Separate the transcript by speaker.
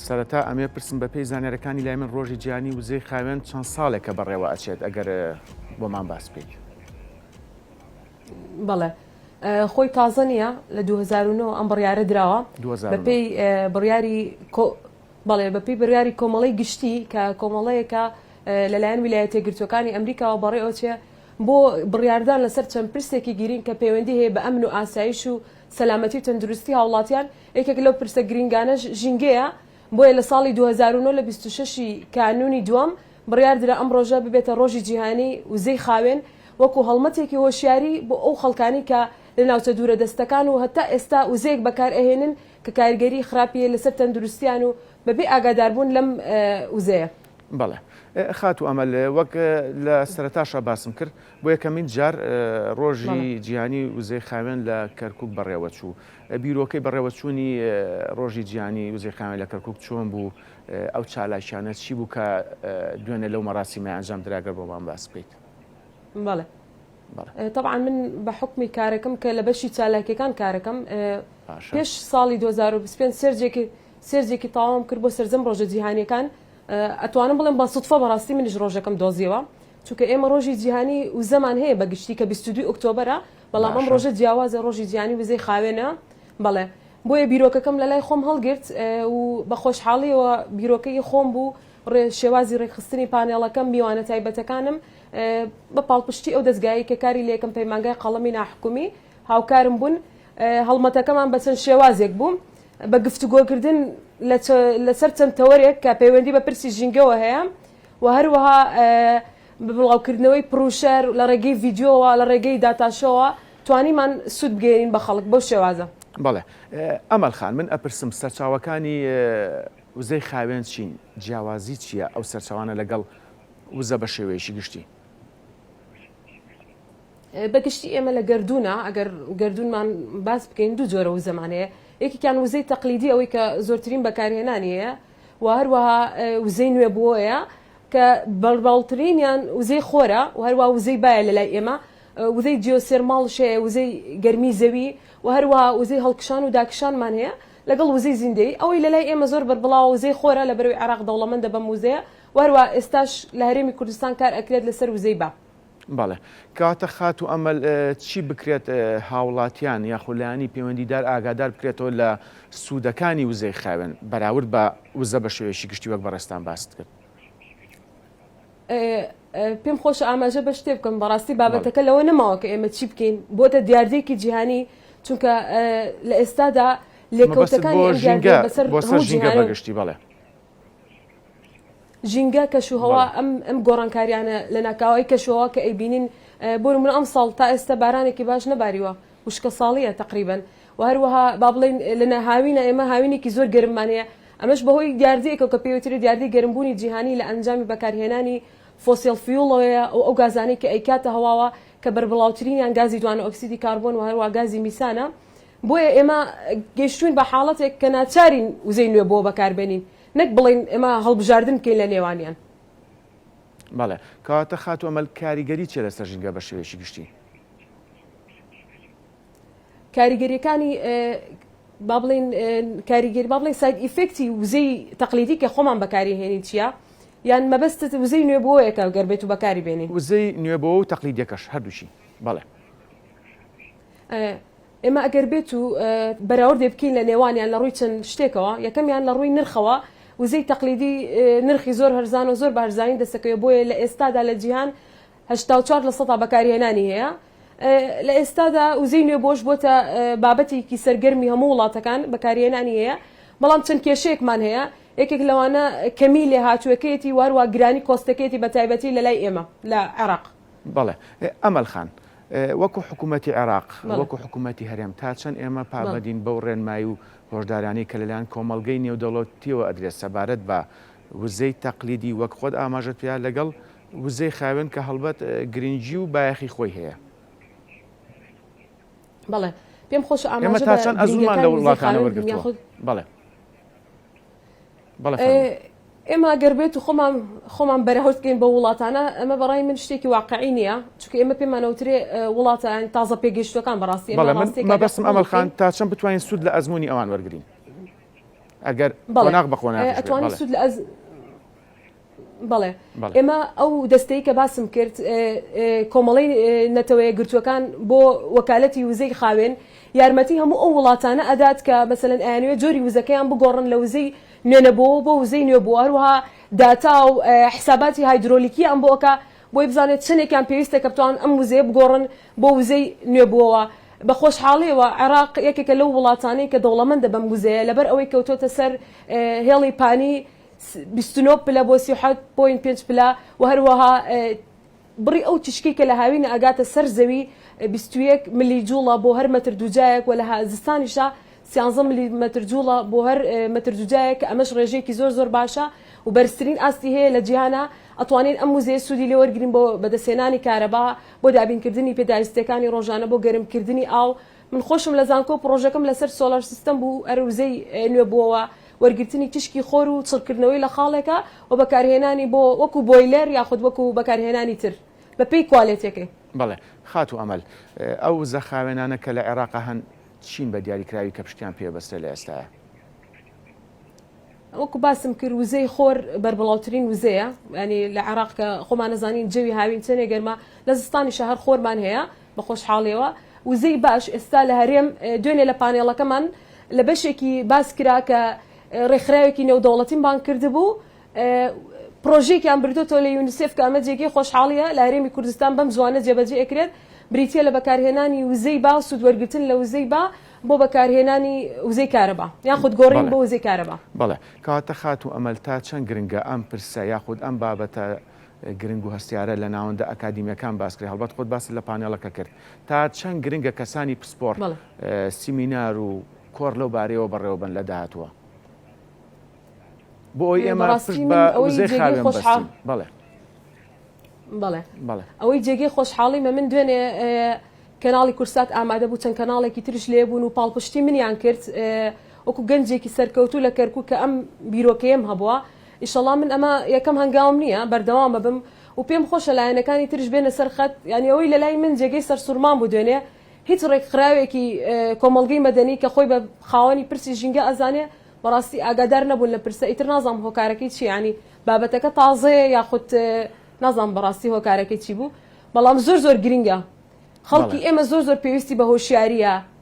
Speaker 1: سەرەتا ئەمێ پرسم بەپێی زانیارەکانی لای من ڕۆژی جیهانی وزەی خاوێن چەند ساڵێکە بەڕێوە ئەچێت ئەگەر بۆمان باس بکەیت؟
Speaker 2: بەڵێ خۆی تازە نییە لە 2009 ئەم بڕیارە دراوە بەپێی بڕیاری بەڵێ بەپێی بڕیاری کۆمەڵەی گشتی کە کۆمەڵەیەکە لەلایەن ویلایەتە یەکگرتووەکانی ئەمریکاوە بەڕێوەچێ بۆ بڕیاردان لەسەر چەند پرسێکی گرینگ کە پەیوەندی هەیە بە ئەمن و ئاسایش و سەلامەتی و تەندروستی هاوڵاتیان، یەکێک لەو پرسە گرینگانەش ژینگەیە، بۆیە لە ساڵی 2009 لە 26 ی کانوونی دووەم بڕیاردرا ئەم ڕۆژە ببێتە ڕۆژی جیهانی وزەی خاوێن وەکو هەڵمەتێکی هۆشیاری بۆ ئەو خەڵکانەی کە لە ناوچە دوورەدەستەکان و هەتا ئێستا وزەیەک بەکارئەهێنن کە کاریگەری خراپی هەیە لەسەر تەندروستیان و بەبێ ئاگاداربوون لەم وزەیە.
Speaker 1: بەڵێ خاتوو ئەمەل وەک لە سەرەتاشا باسم کرد بۆ یەکەمین جار ڕۆژی جیهانی وزەی خاوێن لە کەرکوک بەڕێوەچوو بیرۆکەی بەڕێوەچوونی ڕۆژی جیهانی وزەی خاوێن لە کەرکوک چۆن بوو ئەو چالاکیانە چی بوو کە دوێنێ لەو مەراسیمە ئەنجام درا گەر بۆمان باس بکەیت؟
Speaker 2: بەڵێ تەبعەن من بە حوکمی کارەکەم کە لە بەشی چالاکیەکان کارەکەم پێش ساڵی 2025 search ێکی search ێکی تەواوم کرد بۆ سەرجەم ڕۆژە جیهانیەکان ئەتوانم بڵێم بە سوتفە بەڕاستی منیش ڕۆژەکەم دۆزیەوە چونکە ئێمە ڕۆژی جیهانی وزەمان هەیە بە گشتی کە 22 ئۆکتۆبەرە بەڵام ئەم ڕۆژە جیاوازە ڕۆژی جیهانی وزەی خاوێنە بەڵێ بۆیە بیرۆکەکەم لە لای خۆم هەڵگرت و بە خۆشحاڵیەوە بیرۆکەی خۆم بوو ڕێ شێوازی ڕێکخستنی پانێڵەکەم میوانە تایبەتەکانم بە پاڵپشتی ئەو دەزگایەی کە کاری لێکەم پەیمانگای قەڵەمی ناحکومی هاوکارم بوون هەڵمەتەکەمان بە چەند شێوازێک بوو بە گفتوگۆکردن لەسەر چەند تەوەرێک کە پەیوەندی بە پرسی ژینگەوە هەیە و هەروەها بە بڵاوکردنەوەی پڕوشەر لە ڕێگەی ڤیدیۆوە لە ڕێگەی داتاشۆوە توانیمان سوود بگەیەنین بە خەڵک بەو شێوازە.
Speaker 1: بەڵێ ئەمەل خان من ئەپرسم سەرچاوەکانی وزەی خاوێن چین؟ جیاوازی چییە ئەو سەرچاوانە لەگەڵ وزە بە شێوەیەکی گشتی؟
Speaker 2: بە گشتی ئێمە لە گەردوونە ئەگەر گەردوونمان باس بکەین دوو جۆرە وزەمان هەیە یەکێکیان وزەی تەقلیدی ئەوەی کە زۆرترین بەکارهێنانی هەیە و هەروەها وزەی نوێبووەیە کە بەربڵاوترینیان وزەی خۆرە و هەروە وزەی بایە لە لای ئێمە وزەی geothermal ش هەیە وزەی گەرمی زەوی و هەروەها وزەی هەڵکشان و داکشانمان هەیە لەگەڵ وزەی زیندەیی ئەوەی لە لای ئێمە زۆر بەربڵاوە وزەی خۆرە لەبەرئەوەی عێراق دەوڵەمەندە بەم وزەیە و هەروەها ئێستاش لە هەرێمی کوردستان کار ئەکرێت لەسەر وزەی با.
Speaker 1: بەڵێ. کەواتە خاتوو ئەمەل چی بکرێت هاوڵاتیان یاخود لایەنی پەیوەندیدار ئاگادار بکرێتەوە لە سوودەکانی وزەی خاوێن بەراورد بە وزە بە شێوەیەکی گشتی وەک بەڕێزتان باست کرد؟
Speaker 2: پێم خۆشە ئاماژە بە شتێ بکەم بەڕاستی بابەتەکە لەوە نەماوە کە ئێمە چی بکەین بۆتە دیاردەیەکی جیهانی چونکە لە ئێستادا لێکەوتەکانی ئەم دیاردەیە بەسەر هەموو
Speaker 1: ژینگە بەگشتی بەڵێ.
Speaker 2: ژینگە، کەشوهەوا، ئەم ئەم گۆڕانکاریانە لەناکاوەی کەشوهەوا کە ئەیبینین، بۆ نموونە ئەمساڵ تا ئێستا بارانێکی باش نەباریوە، وشکەساڵییە تەقریبەن و هەروەها با بڵێین لە هاوینە ئێمە هاوینێکی زۆر گەرممان هەیە، ئەمەش بەهۆی دیاردەیەکەوە کە پێی وترێت دیاردەی گەرمبوونی جیهانی لە ئەنجامی بەکارهێنانی fossil fuel ەوەیە و ئەو گازانەی کە ئەیکاتە هەواوە کە بەربڵاوترینیان گازی دوانەئۆکسیدی کاربۆن و هەروەها گازی میسانە. بۆیە ئێمە گەیشتووین بە حاڵەتێک کە ناچارین وزەی نوێبووە بەکاربێنین نەک بڵێین ئێمە هەڵبژاردن بکەین لە نێوانیان.
Speaker 1: بەڵێ. کەواتە خاتوو ئەمەل کاریگەری چیە لەسەر ژینگە بە شێوەیەکی گشتی؟
Speaker 2: کاریگەریەکانی با بڵێین کاریگەری با بڵێین side effect ی وزەی تەقلیدی کە خۆمان بەکاری هێنین چییە؟ یان مەبەستت وزەی نوێبووەیەکە گەر بێت و بەکاری بێنین؟
Speaker 1: وزەی نوێبووە و تەقلیدیەکەش هەردووکی. بەڵێ.
Speaker 2: ئێمە ئەگەر بێت و بەراوردێ بکەین لە نێوانیان لە ڕووی چەند شتێکەوە، یەکەمیان لە ڕووی نرخەوە، وزەی تەقلیدی نرخی زۆر هەرزانە و زۆر بە هەرزانی دەستەکەوێت، بۆیە لە ئێستادا لە جیهان 84 لە سەدا بەکارهێنانی هەیە. لە ئێستادا وزەی نوێبووەش بۆتە بابەتێکی سەرگەرمی هەموو وڵاتەکان بەکارهێنانی هەیە، بەڵام چەند کێشەیەکمان هەیە، یەکێک لەوانە کەمی لێهاتووەکەیەتی و هەروەها گرانی cost ەکەیەتی بەتایبەتی لە لای ئێمە لە عێراق.
Speaker 1: بەڵێ ئەمەل خان، وەکو حکوومەتی عێراق، وەکو حکوومەتی هەرێم تا چەند ئێمە پابەندین بەو ڕێنمایی و هۆشدارانەی کە لەلایەن کۆمەڵگەی نێودەوڵەتییەوە ئەدرێت سەبارەت بە وزەی تەقلیدی وەک خۆت ئاماژەت پێیا لەگەڵ وزەی خاوێن کە هەڵبەت گرنگی و بایەخی خۆی هەیە؟
Speaker 2: بەڵێ پێم خۆشە
Speaker 1: ئێمە
Speaker 2: ئاماژە
Speaker 1: تا
Speaker 2: بە
Speaker 1: چەند ئەزموونمان لە
Speaker 2: گرنگییەکانی وزەی
Speaker 1: وڵاتانە
Speaker 2: خاوێن بکەم
Speaker 1: وەرگرتووە؟
Speaker 2: یاخود
Speaker 1: بەڵێ. بەڵێ فەرموو.
Speaker 2: ئێمە گەر بێت و خۆمان خۆمان بەراورد بکەین بەو وڵاتانە ئەمە بەڕای من شتێکی واقعی نییە چونکە ئێمە پێمان ئەوترێ وڵاتە یانی تازە پێگەیشتووەکان بەڕاستی ئێمە
Speaker 1: بەڵێ من
Speaker 2: ڕاستیەکە ئەبێ
Speaker 1: مەبەستم
Speaker 2: قبوڵی
Speaker 1: ئەمەل خان
Speaker 2: بکەین
Speaker 1: تا چەند بتوانین سوود لە ئەزموونی ئەوان وەرگرین؟ ئەگەر
Speaker 2: بەڵێ
Speaker 1: قۆناغ بە قۆناغیش بێت
Speaker 2: ئەتوانین
Speaker 1: بەڵێ.
Speaker 2: سوود لە ئەز بەڵێ
Speaker 1: بەڵێ.
Speaker 2: ئێمە ئەو دەستەی کە باسم کرد کۆمەڵەی نەتەوە یەکگرتووەکان بۆ وەکالەتی وزەی خاوێن یارمەتی هەموو ئەو وڵاتانە ئەدات کە مەسەلەن ئەیانەوێت جۆری وزەکەیان بگۆڕن لە وزەی نوێنەبووەوە بۆ وزەی نوێبووە هەروەها داتا و حساباتی هایدرۆلیکیان بۆ ئەکا بۆی بزانێت چەندێکیان پێویستە کە بتوانن ئەم وزەیە بگۆڕن بۆ وزەی نوێبووەوە. بە خۆشحاڵیەوە عێراق یەکێکە لەو وڵاتانەی کە دەوڵەمەندە بەم وزەیە لەبەر ئەوەی کەوتۆتە سەر هێڵی پانی 29 پلە بۆ 37.5 پلە و هەروەها بڕی ئەو تیشکەی کە لە هاوینە ئەگاتە سەر زەوی 21 ملی جوڵە بۆ هەر مەتر دووجایەک و لە زستانیشا سیانزە ملی مەتر جوڵە بۆ هەر مەتر دووجایەک کە ئەمەش ڕێژەیەکی زۆر زۆر باشە و بەرزترین ئاستی هەیە لە جیهانا ئەتوانین ئەم وزەیە سوودی لێ وەرگرین بۆ بەدەستهێنانی کارەبا بۆ دابینکردنی پێداویستیەکانی ڕۆژانە بۆ گەرمکردنی ئاو من خۆشم لە زانکۆ پڕۆژەکەم لەسەر solar system بوو هەر وزەی نوێبووەوە وەرگرتنی تیشکی خۆر و چڕکردنەوەی لە خاڵێکا و بەکارهێنانی بۆ وەکو بۆیلەر یاخود وەکو بەکارهێنانی تر بەپێی کوالێتیەکەی.
Speaker 1: بەڵێ خاتوو ئەمەل، ئەو وزە خاوێنانە کە لە عێراقا هەن چین بە دیاریکراوی کە پشتیان پێ بەسترێ لە ئێستایا؟
Speaker 2: وەکو باسم کرد وزەی خۆر بەربڵاوترین وزەیە ینی لە عێراق کە خۆمان نەزانین جەوی هاوین چەنێ گەرمە لە زستانیشە هەر خۆرمان هەیە بە خۆشحاڵیەوە وزەی باش ئێستا لە هەرێم دوێنێ لە پانێڵەکەمان لە بەشێکی باس کرا کە ڕێکخراوێکی نێودەوڵەتیم بانگ کردبوو پرۆژەیەکیان بردۆتەوە لە یونیسێف کە ئەمە جێگەی خۆشحاڵیە لە هەرێمی کوردستان بەم زوانە جێبەجێ ئەکرێت بریتیە لە بەکارهێنانی وزەی با و سوود وەرگرتن لە وزەی با بۆ بەکارهێنانی وزەی کارەبا یاخود گۆڕین بۆ وزەی کارەبا.
Speaker 1: بەڵێ. کەواتە خاتوو ئەمەل تا چەند گرنگە ئەم پرسە یاخود ئەم بابەتە گرنگ و هەستیارە لە ناوەندە ئەکادیمیەکان باس کرێ هەڵبەت خۆت باست لە پانێڵەکە کرد تا چەند گرنگە کەسانی پسپۆڕ سیمینار و کۆڕ لەو بارەیەوە بەڕێوەبەن لە داهاتووە؟ بۆ ئەوەی ئێمە پشت بە وزەی خاوێن بەستین. بەڵێ.
Speaker 2: بەڵێ. بەڵێ. ئەوەی جێگەی خۆشحاڵیمە من دوێنێ کەناڵی کورسات ئامادە بوو چەند کەناڵێکی تریش لێ بوون و پاڵپشتی منیان کرد وەکو گەنجێکی سەرکەوتوو لە کەرکوک کە ئەم بیرۆکەیەم هەبووە ئیشەڵا من ئەمە یەکەم هەنگاوم نییە بەردەوام بەبم و پێم خۆشە لایەنەکانی تریش بێنە سەر خەت یانی ئەوەی لەلای من جێگەی سەرسوڕمان بوو دوێنێ هیچ ڕێکخراوێکی کۆمەڵگەی مەدەنی کە خۆی بە خاوەنی پرسی ژینگە ئەزانێ بەڕاستی ئاگادار نەبوون لە پرسە ئیتر نازانم هۆکارەکەی چیە یانی بابەتەکە تازەیە یاخود نازانم بەڕاستی هۆکارەکەی چی بوو بەڵام زۆر زۆر گرنگە خەڵکی ئێمە زۆر زۆر پێویستی بە هۆشیاریە.